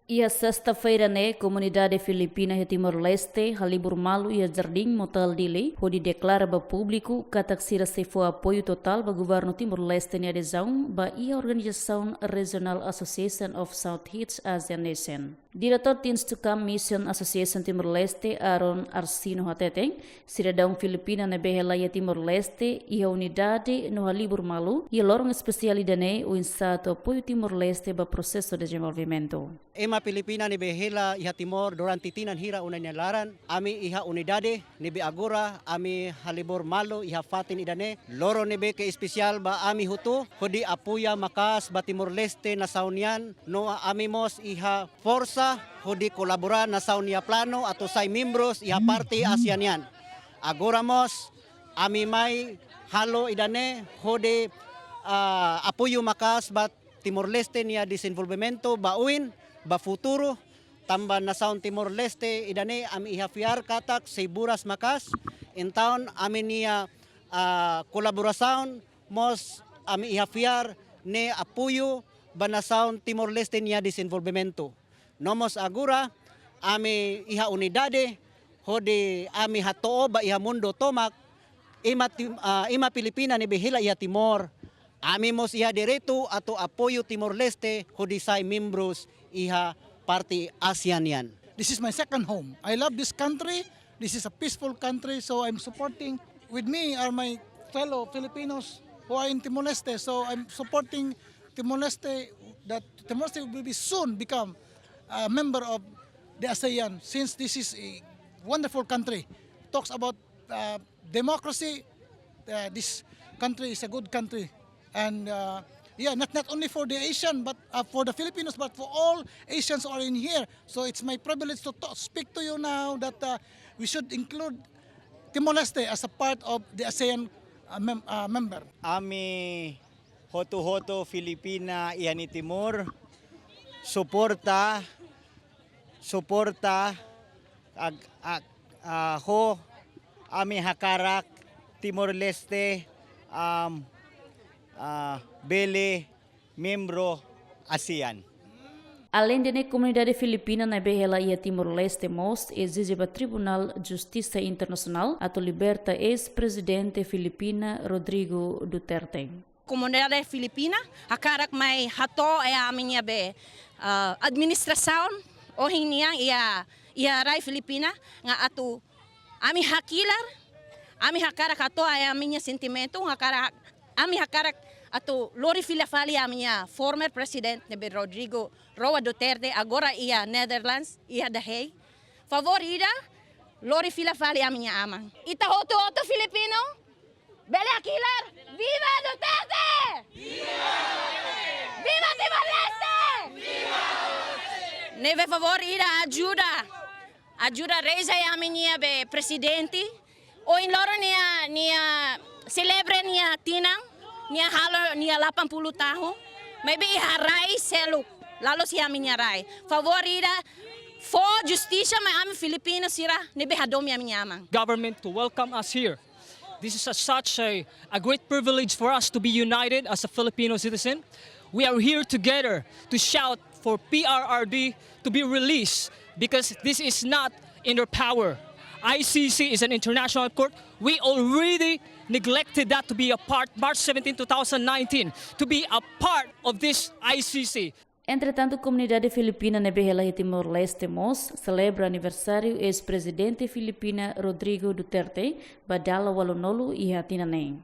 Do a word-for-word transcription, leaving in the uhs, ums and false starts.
Iha sesta-feira ne'e, komunidade Filipina iha Timor-Leste halibur malu iha Jardín Motael Dili, hodi deklara ba públiku katak sira sei fó apoiu totál ba governu Timor-Leste nia adezaun ba iha organizasaun Regional Association of Southeast Asian Nation. Diretór Things to Come Mission Association Timor-Leste, Aaron Arsino hateten, sidadaun Filipina ne'ebé hela iha Timor-Leste iha unidade no halibur malu iha loron espesiál ida-ne'e oinsá atu apoiu Timor-Leste ba prosesu dezenvolvimentu. Ema Filipina ne'ebé hela iha Timor durante tinan hira ona nia laran, ami iha unidade ne'ebé agora ami halibur malu iha fatin ida-ne'e, loron ne'ebé ke espesiál ba ami hotu, hodi apoia maka'as ba Timor-Leste nasaun nian, no ami mós iha forsa hodi kolabora nasaun nia planu atu sai membrus iha parte ASEAN nian. Agora mós ami mai halo ida-ne'e hodi, ah, apoiu maka'as ba Timor-Leste nia dezenvolvimentu ba oin, ba futuru, tanba nasaun Timor-Leste ida-ne'e ami iha fiar katak sei buras maka'as. Entaun ami-nia, ah, kolaborasaun mós ami iha fiar ne'e apoiu ba nasaun Timor-Leste nia dezenvolvimentu. No mós agora ami iha unidade hodi ami hato'o ba iha mundu tomak, ema Tim-, ah, ema Filipina ne'ebé hela iha Timor, ami mós iha direitu atu apoiu Timor-Leste hodi sai membrus iha parte ASEAN nian. This is my second home. I love this country. This is a peaceful country, so I'm supporting. With me are my fellow Filipinos who are in Timor-Leste. So I'm supporting Timor-Leste, that Timor-Leste will be soon become a member of the ASEAN, since this is a wonderful country. Talks about, uh, democracy. Uh, this country is a good country. And, uh, yeah, not, not only for the Asian, but, uh, for the Filipinos, but for all Asians who are in here. So it's my privilege to talk, speak to you now that, uh, we should include Timor-Leste as a part of the ASEAN, uh, mem-, uh, member. Ami hotu-hotu Filipina iha ne'e Timor, suporta, suporta, ag-, ag-, ah, ho ami hakarak Timor-Leste, am, ah, bele membru ASEAN. Aleinde ne'e, komunidade Filipina ne'ebé hela iha Timor-Leste mós ezije ba Tribunál Justisa Internasionál atu liberta eis-prezidente Filipina Rodrigo Duterte. Komunidade Filipina hakarak mai hato'o iha ami-nia be, ah, administrasaun ohin nian iha, iha rai Filipina, nga atu ami hakilar, ami hakarak hato'o iha ami-nia sentimentu, hakarak, ami hakarak atu lori fila fali ami-nia former president ne'ebé Rodrigo Roa Duterte, agora iha Netherlands, iha The Hague. Favór ida, lori fila fali ami-nia aman. Ita hotu-hotu Filipinu, bele hakilar, viva Duterte! Viva Timor-Leste! Ne'ebé favór ida ajuda, ajuda reza iha ami-nia be prezidente. Ohin loron nia, nia selebra nia tinan, nia halo nia delapan puluh tahun. Maibé iha rai seluk, la'ós iha ami-nia rai. Favór ida, fó justisa mai ami Filipinu sira ne'ebé hadomi ami-nia aman. Government to welcome us here. This is a, such a, a great privilege for us to be united as a Filipino citizen. We are here together to shout for P R R D to be released because this is not in their power. I C C is an international court. We already neglected that to be a part, March seventeenth, two thousand nineteen, to be a part of this I C C. Entretantu, komunidade Filipina ne'ebé hela iha Timor-Leste mós selebra aniversáriu eis-prezidente Filipina Rodrigo Duterte ba dala ualunulu iha tinan ne'e.